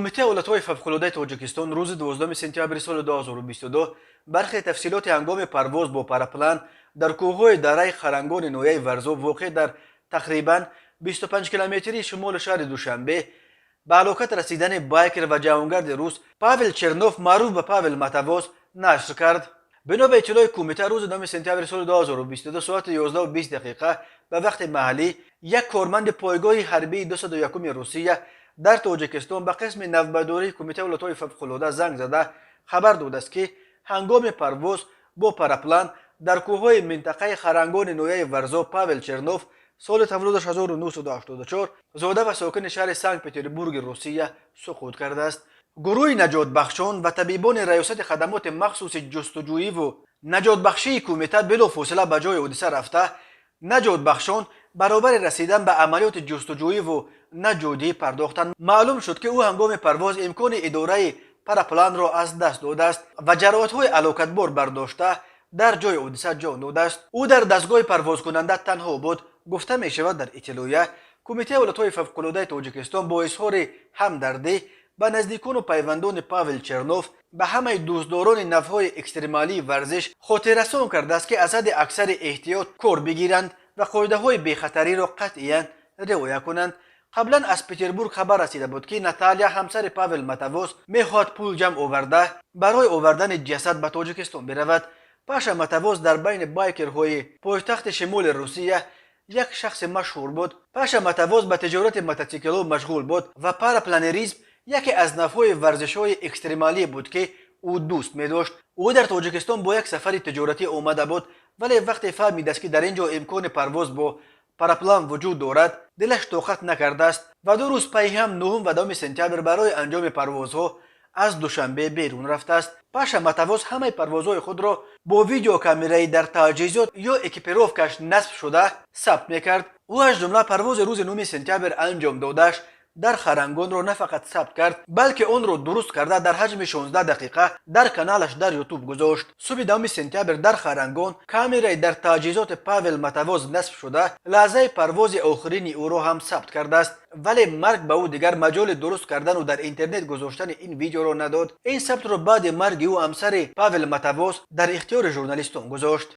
Кумитаи ҳолатҳои фавқулодаи Тоҷикистон рӯзи 12 сентябри соли 2022 бархе тафсилоти ҳангоми парвоз бо параплан дар кӯҳҳои дараи Харангони ноҳияи Варзоб, воқеъ дар тақрибан 25 километрии шимоли шаҳри Душанбе, ба ҳалокат расидани байкер ва ҷаҳонгарди рус Павел Чернов, маъруф ба Павел Мотовоз, нашр кард. Бино ба иттилои кумита, рӯзи 9 сентябри соли 2022 соати 11:20 дақиқа ба вақти маҳаллӣ як корманди пойгоҳи ҳарбии 201-уми Русия дар Тоҷикистон ба қисми навбатдории Кумитаи ҳолатҳои фавқулода занг зада, хабар додааст, ки ҳангоми парвоз бо параплан дар кӯҳҳои минтақаи Харангони ноҳияи Варзоб Павел Чернов, соли таваллудаш 1984, зода ва сокини шаҳри Санкт Петербурги Русия, суқут кардааст. Гурӯҳи наҷотбахшон ва табибони Раёсати хадамоти махсуси ҷустуҷӯиву наҷотбахшии кумита билофосила ба ҷои ҳодиса рафта, наҷотбахшон баробари расидан ба амалиёти ҷустуҷӯиву наҷотдиҳӣ пардохтанд. Маълум шуд, ки ӯ ҳангоми парвоз имкони идораи парапланро аз даст додааст ва ҷароҳатҳои ҳалокатбор бардошта, дар ҷои ҳодиса ҷон додааст. Ӯ дар дастгоҳи парвозкунанда танҳо буд, гуфта мешавад дар иттилоия. Кумитаи ҳолатҳои фавқулодаи Тоҷикистон бо изҳори ҳамдардӣ ба наздикону пайвандони Павел Чернов, ба ҳамаи дӯстдорони навъҳои экстремалии варзиш хотиррасон кардааст, ки аз ҳадди аксари эҳтиёт кор бигиранд ва қоидаҳои бехатариро қатъиян риоя кунанд. Қаблан аз Петербург хабар расида буд, ки Наталья, ҳамсари Павел Мотовоз, мехоҳад пул ҷамъ оварда, барои овардани ҷасад ба Тоҷикистон биравад. Паша Мотовоз дар байни байкерҳои пойтахти шимоли Русия як шахси машҳур буд. Паша Мотовоз ба тиҷорати мототсиклҳо машғул буд ва парапланеризм яке аз навъҳои варзишҳои экстремалӣ буд, ки ӯ дӯст медошт. Ӯ дар Тоҷикистон бо як сафари тиҷоратӣ омада буд, вале вақте фаҳмидааст, ки дар ин ҷо имкони парвоз бо параплан вуҷуд дорад, дилаш тоқат накардааст ва 2 рӯз пайи ҳам, 9 ва 10 сентябр, барои анҷоми парвозҳо аз Душанбе берун рафтааст. Паша Мотовоз ҳамаи парвозҳои худро бо видеокамераи дар таҷҳизот ё экипировкаш насб шуда сабт мекард. Ӯ аз ҷумла парвози рӯзи 9 сентябр анҷом додааш дар Харангонро на фақат сабт кард, балки онро дуруст карда, дар ҳаҷми 16 дақиқа дар каналаш дар Ютуб гузошт. Субҳи 10 сентябр дар Харангон камераи дар таҷҳизоти Павел Мотовоз насб шуда лаҳзаи парвози охирини ӯро ҳам сабт кардааст, вале марг ба ӯ дигар маҷоли дуруст кардану дар интернет гузоштани ин видеоро надод. Ин сабтро баъди марги ӯ ҳамсари Павел Мотовоз дар ихтиёри журналистон гузошт.